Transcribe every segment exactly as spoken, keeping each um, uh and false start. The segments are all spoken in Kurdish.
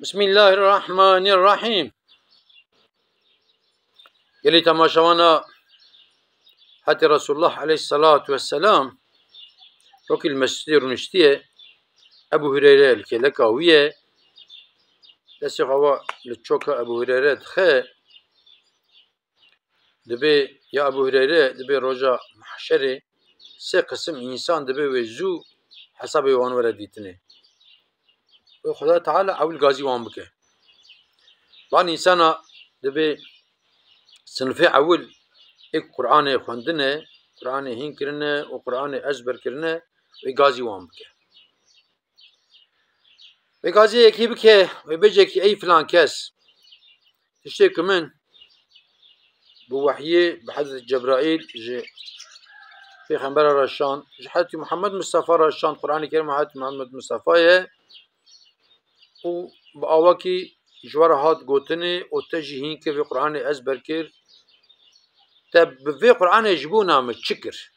Bismillahirrahmanirrahim. Gelî temaşevana hetê Resulullah aleyhissalatu vesselam rokî li mescîdê rûniştiye. Ebu Hureyre li kêleka wî ye. Destê xwe li çoka Ebu Hureyre dixe. Dibê ya Ebu Hureyre, dibê roja mahşerê sê qisim însan dibê wê zû hesabê wan were dîtinê. Wê Xuda Teala ewil gazî wan bike. Van însana dibê sinfê ewil ê Qur'anê xwendine, Qur'anê hîn kirine û Qur'anê ezber kirine, wê gazî wan bike. Wê gazî yekî bike, wê bêje ki ey filan kes, tiştê ku min bi wehyê, bi Hezretî Cebraîl ji Pêxembera re şand, ji Hezretî Muhammed Mustafa re şand, Qur'anê Kerîm Hezretî Muhammed Mustafa ye û bi awakî ji we re hat gotinê û te jî hîn kir vê Qur'anê ezber kir, te bi vê Qur'anê ji bona min çi kir?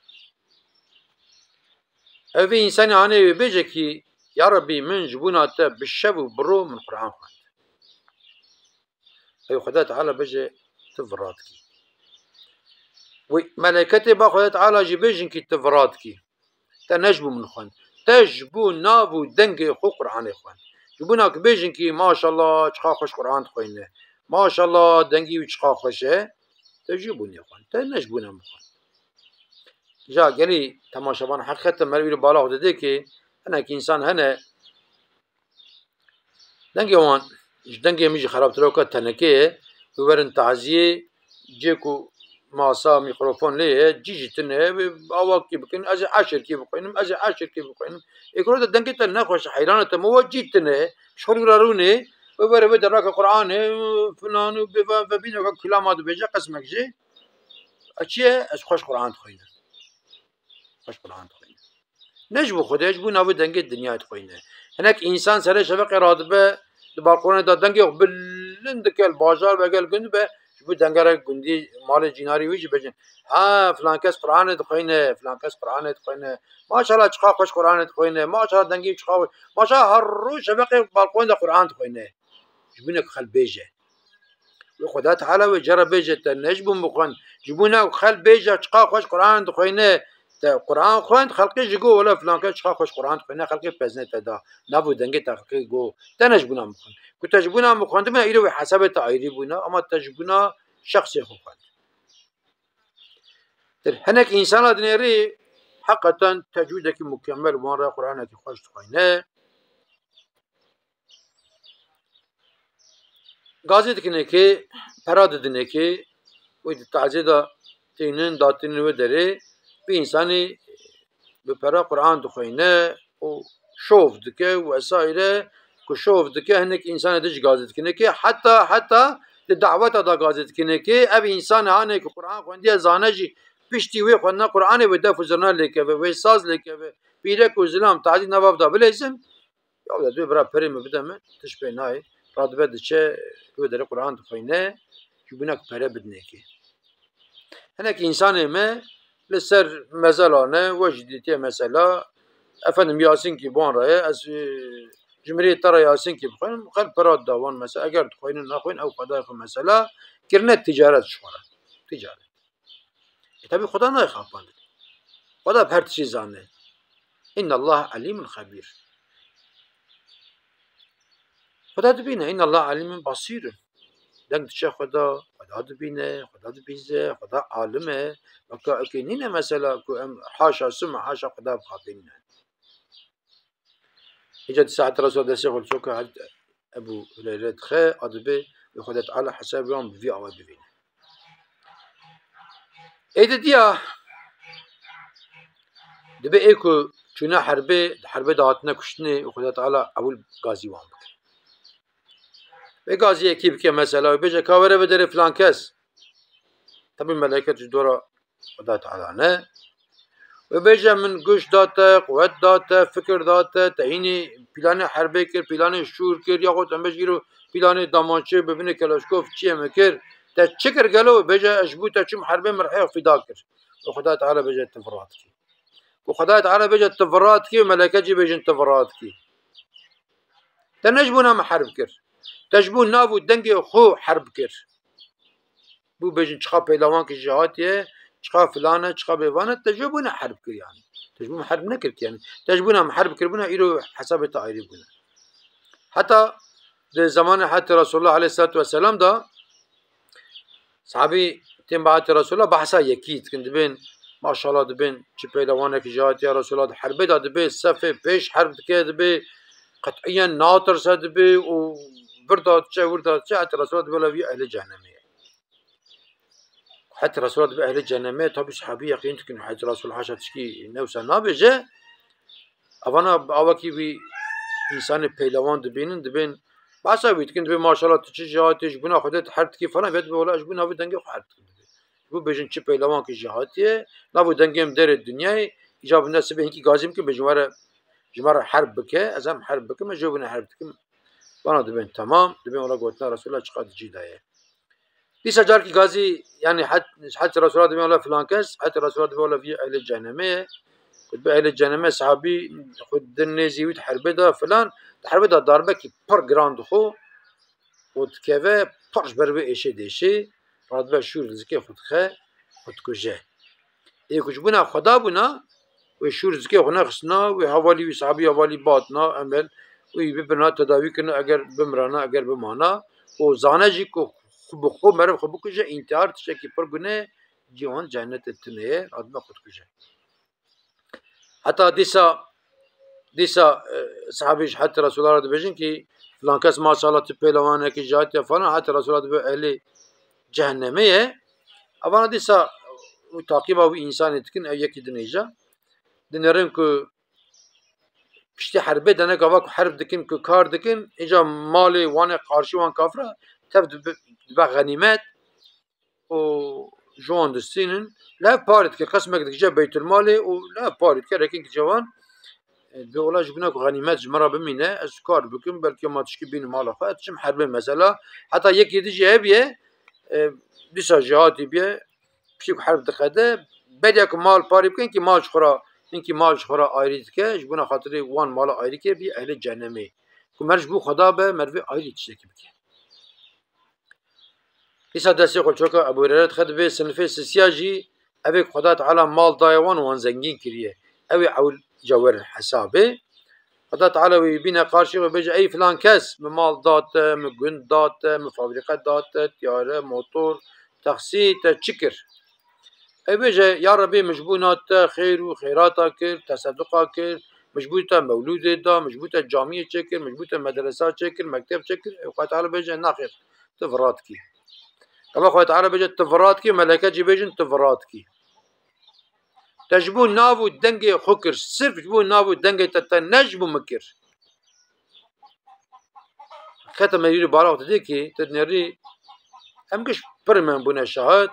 Ev vê însanê hanê wê bêje ki, ya Rebbî, min ji bona te bi şev û bi ro min Qur'an xwend. Ew Xuda Teala bêje, tu vira dikî. Wê meleketê ba Xuda Teala jî bêjin ki tu vira dikî. Te ne ji bo min xwend. Te ji bo nav û dengê xwe Qur'anê xwend. Ji bona ku bêjin ki maşallah çiqa xweş Qur'an dixweyne. Maşallah dengê wî çiqa xweş e. Te ji bo nê xwend. Te ne ji bona min xwend. Ja gelî temaşevan heqîqeten me wî li bala xwe didê ki hinek însan hene dengê wan ji dengê min jî xerabtir e, weke tenekê ye, wê werin taziyê, cê ku masa, mîkrofon lê ye, cî jî tune ye, wê awakî bikin, ez ê eşirkî bixwînim, ez ê eşirkî bixwînim. Ê kuro de dengê te nexweş e, heyran e te, me we cî tune ye, ji xwe re rûnê, wê were wê derake Qur'anê, filan û bê ve, vebîneke kilama dibêje, qismek jî. A çi ye? Ez xweş Qur'an dixwînim. Xweş Qur'an dixwîne. Ne ji bo Xwedê, ji bo navê dengê dinyayê dixwîne. Hinek însan serê şeveqê radibe, di balkonê de dengê xwe bilind dike, li bajar be, gel gund be, ji bo dengere gundî malê cînarî wî jî bêjin, ha, filan kes Qur'anê dixwîne, filan kes Qur'anê dixwîne. Maşallah, çiqa xweş Qur'anê dixwîne. Maşallah, dengê çiqa xweş. Maşallah, her roj şeveqê balkonê de Qur'an dixwîne. Ji bo ne ku xel bêje. Wê Xweda Teala wê cara bêje te ne ji bo min bixwend. Ji bo ne ku xel bêje çiqa xweş Qur'an dixweyne. Te Qur'an xwend, xelkê ji go wele filan kes çiqa xweş Qur'an dixweyne, xelkê pezne te da. Nav û dengê te xelkê go. Te ne ji bo ne bixwend. Ku te ji bo ne bixwendibûna, îro wê hesabê te ayrî bûna, ama te ji bo ne şexsê xwe xwend. Tir hinek însana dinêrî heqeten tecwîdekî mukemmel wan re Qur'anekî xweş dixweyne. Gazî dikinekê, pera didinekê, wê di tazê de tînin, datînin wê derê, bi însanî bi pera Qur'an dixweyne û şov dike û vesaire, ku şov dike, hinek însanê din jî gazî dikinekê, heta, heta di daweta de gazî dikinekê, ev însanê hanê ku Qur'an xwendiye zane jî piştî wê xwendina Qur'anê wê def û zirna lêkeve, wê saz lêkeve, pîrek û zilam tazî nevav de bileyzin, Ya wele dibê bira perê min bide min, tişt pê nayê. Radibe diçe, wê derê Qur'an dixweyne, ji bûne ku pere bidinekê. Hinek însanê me li ser mezela ne, we jî dîtiye mesela, efendim Yasînkî bi wan re ye, ez, e, ji mirê te re Yasînkî bixweynim, xelk pera dida wan mesela, eger dixweynin naxweynin, ew xwedayê xwe mesela, kirine ticaret ji xwe re. Ticaret. E, tabi Xweda nayê xapandin. Xweda bi her tiştî zane. İnnallaha alimun xebîr. Xweda dibîne. İnnallaha alimun basîr. Deng diçe Xweda, Xweda dibîne, Xweda dibîze, Xweda alim e. Weke ekê nîne mesela ku em haşa sum, haşa Xweda bixapînine. Îca di saet Resul destê xwe li çoka Hezret Ebu Hureyre dixe, a dibê wê Xwedê Teala hesabê wan bi vî awa bivîne. Ê didiya, dibê ê ku çûne herbê, di herbê de hatine kuştinê û Xwedê Teala ewil gazî wan bike. Wê gazî yekî bike mesela, wê bêje ka were biderê filan kes. Tabi meleket ji dora Xweda Teala ne. Wê bêje min guş da te, quwet da te, fikir da te, te hînî pîlanê herbê kir, pîlanê şûr kir, yaxud em bêjin îro pîlanê damançê, bibinê kelaşkof çiyê me kir. Te çi kir gelo? Bêje ez ji bo te çûm herbê min rihê xwe fîda kir. Û Xweda Teala bêje tu vira dikî. Û Xweda Teala bêje tu vira dikî û meleket jî bêjin tu vira dikî. Te ne ji bona min herb kir. Te ji bo nav û dengê xwe herb kir. Bû bêjin çiqa peylavan ki jî hatiye, çiqa filan e, çiqa bêvan e, te ji bo ne herb kir yani. Te ji bo herb nekir ki yani. Te ji bo ne herb kir bûne, îro hesabê te ayrî bûne. Heta di zamanê Hezretî Resulullah aleyhissalatu vesselam da sahabî tên bi Hezretî Resulullah behsa yekî dikin, dibên maşallah dibên çi peylawanek ji hatiye Resulullah di herbê de dibê sefê pêş herb dike, dibê qet'iyen natirse dibê û vir da diçe, wir da diçe, Hezretî Resulullah dibê wela vî ehlê cehennemê ye. Hezretî Resulullah dibê ehlê cehennemê, tabî sahabî yeqîn dikin, Hezretî Resulullah haşa tişkî ne wisa nabêje. Evana bi awakî wî însanê peylewan dibînin, dibên behsa wî dikin, dibê maşallah tu çi jî hatî, ji bona Xwedê tu herb dikî falan, vê dibê wela ji bo nav û dengê xwe herb dikim dibê. Ji bo bêjin çi peylewan ki jî hatiye, nav û dengê min derê dinyayê, îca bi ne sibê hinkî gazî bikin, bê ji me re, ji me re herb bike, ez hem herb bikim, ez ji bo ne herb dikim. Vana dibên temam, dibên wela gotina Resulullah çiqa di cî de ye. Dîsa carkî gazî, yani het, het Resulullah dibê wela filan kes, het Resulullah dibê wela vî ehlê cehennemê ye. Ku dibê ehlê cehennemê sahabî xwe di nêzî wî di herbê de filan, di herbê de darbekî pir giran dixwe û dikeve pir ji ber wê êşê dêşê, radibe şûr li zikê xwe dixe, xwe dikuje. Ê ku ji bona Xweda bûna, wê şûr zikê xwe nexistina, wê hevalî wî sahabî hevalî batina, emel, wî bibirina tedawî kirina, eger bimirana, eger bimana, û zane jî ku xwe bi xwe meriv xwe bikuje, întîhar tiştekî pir gune, cîhan cennetê tune ye, radime xwe dikuje. Heta dîsa, dîsa, e, sahabî ji Hezretî Resulullah re dibêjin ki, filan kes maşallah tu pêlewanekî ji hatiye falan, Hezretî Resulullah dibê ehlê cehennemê ye. Evana dîsa û taqîba wî însanê dikin, ew yekî dinêje. Dinêrin ku piştî herbê dene gava ku herb dikin, ku kar dikin, îca malê wan ê qarşî wan kafira tev dibe, dibe xenîmet û ji wan distînin. Li hev parê dike, qismek dikije Beytulmalê û li hev parê dike rekin dikije wan. E, dibê wela ji bona ku xenîmet ji min re bimîne, ez kar bikim, belkî ma tişkî bînim mala xwe, ez diçim herbê mesela. Heta yekê din jî hebiye, e, dîsa jî hatî biye, piştî ku herb diqede, beriya ku mal parî bikin ki mal ji xwe re, hinkî mal ji xwe re ayrî dike, ji bona xatirê wan mala ayrî kir bî ehlê cehennemê. Ku meriv ji bo Xweda be, merivê ayrî tiştekî bike. Dîsa destê xwe çoka Ebu Hureyre dixe, dibê sinifê sisiya jî, ev ê ku Xweda Teala mal daye wan, wan zengîn kiriye. Ew ê ewil ca werin hesabê. Xweda Teala wê bîne qarşî xwe bêje, ey filan kes, min mal da te, min gund da te, min fabrîqe da te, tiyare, motor, taksî, te çi kir? Ew bêje, ya Rebî, min ji bona te xêr û xêrata kir, teseduqa kir, min ji bo te mewlûdê da, min ji bo te camiyê çêkir, min ji bo te medresa çêkir, mekteb çêkir. Ew Xwedê Teala bêje, naxêr, tu vira dikî. Gava Xwedê Teala bêje, tu vira dikî, meleke jî bêjin, tu vira dikî. Te ji bo nav û dengê xwe kir, sirf ji bo nav û dengê te, te ne ji bo min kir. Xeta me yûrî barax didê ki, tu dinêrî, em giş pir me bûne şahid.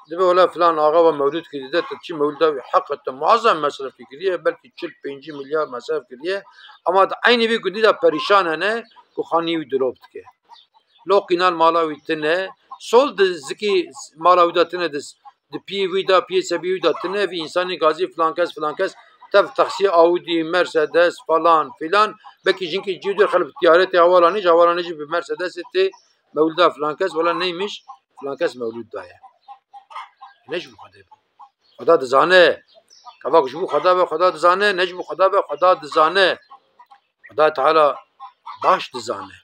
Dibê wela filan axa ve mewlûd kiriye, tu çi mewlûda wî heq e, tu muazzam mesrefî kiriye, belkî çil pêncî milyar mesref kiriye. Ama di eynî vî gundî de perîşan hene ku xanî wî dilop dike. Lo qînan mala wî tine, sol di zikî mala wî de tine, di, di piyê wî de, piyê sebî wî de tine, vî însanî gazî filan kes, filan kes, tev taksiyê Audi, Mercedes, falan filan, belkî jinkî cî dir xelif tiyaretê hewalanî, ji hewalanî jî bi Mercedesê tê, mewlûda filan kes, wela neymiş, filan kes mewlûd daye. Ne ji bo Xwedê be. Xweda dizane. Gava ku ji bo Xweda be, Xweda dizane, ne ji bo Xweda be, Xweda dizane. Xweda Teala baş dizane.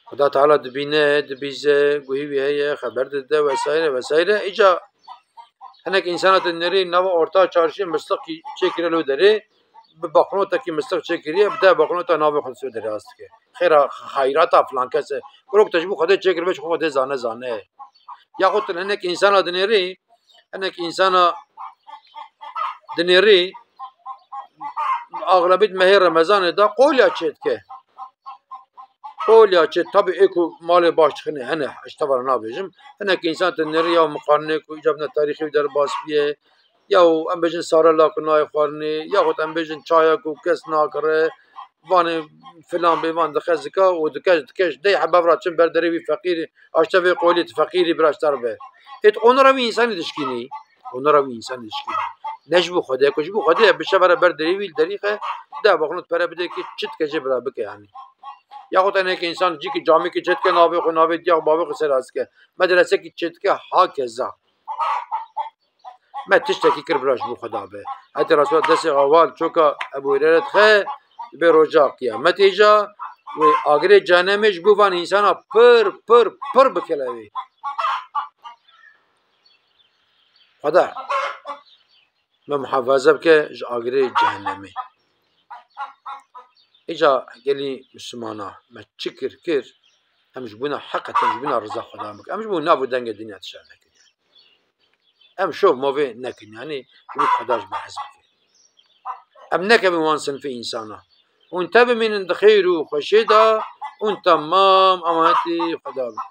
Xweda Teala dibîne, dibîze, guhî wî heye, xeber dide vesaire vesaire. Îca hinek însanatên nerî nava orta çarşiyê mislixkî çêkire lo derê, bi baqûnotekî mislix çêkiriye, bi deh baqûnota navê xwe dise derê rast dike. Xêra xeyrata filan kes e. Kurok te ji bo Xwedê çêkiribe, ji xwe Xwedê zane zane. Yaxud tu hinek însana dinêrî, hinek însana dinêrî, axlebî di mehê Remezanê de qolya çêdike. Qolya çê, tabî ê ku malê baş dixine hene, ji te ve re nabêjim. Hinek însan tu dinêrî ya miqarine ku îca bi ne tarîxê wî derbas biye, ya em bêjin sarela ku nayê xwarinê, yaxud em bêjin çaya ku kes nakire, vanê filan bê van dixe zika û dike, dike ji dey hebe vira çin ber derê wî feqîrî, aşte vê qolî tu feqîrî bira ji te re be. Êt onora wî însanî dişkînî. Onora wî însanî dişkînî. Ne ji bo Xwedê, ku ji bo Xwedê ye, bişe vere ber derê wî li derî xe, De baxin pere bide ki çi dike jê bira bike yani. Yaxut tenê ki insan cî ki camî ki çetke navê xwe, navê diya xwe, bavê xwe ser azike. Medresekî çetke hakeza. Me tiştekî kir bira ji bo Xweda be. Hetê Resûla destê awal çoka Ebu Hureyre dixe, bê roja qiyametê ja wê agirê cehenemê ji bo van însana pir, pir, pir bikile wê. Xweda me muhafaze bike ji agirê cehenemê. Îca gelî Mislimana me çi kir kir, em ji bona heqeten ji bona riza Xweda bikin. Em ji bo nav û dengê dinya tişa nekin. Em şov movê nekin, yani ji bo Xweda ji behs bikin. Em nekevin wan sinfê însana. Hûn te bimînin di xêr û xweşê de, hûn temam emanetî Xweda bin.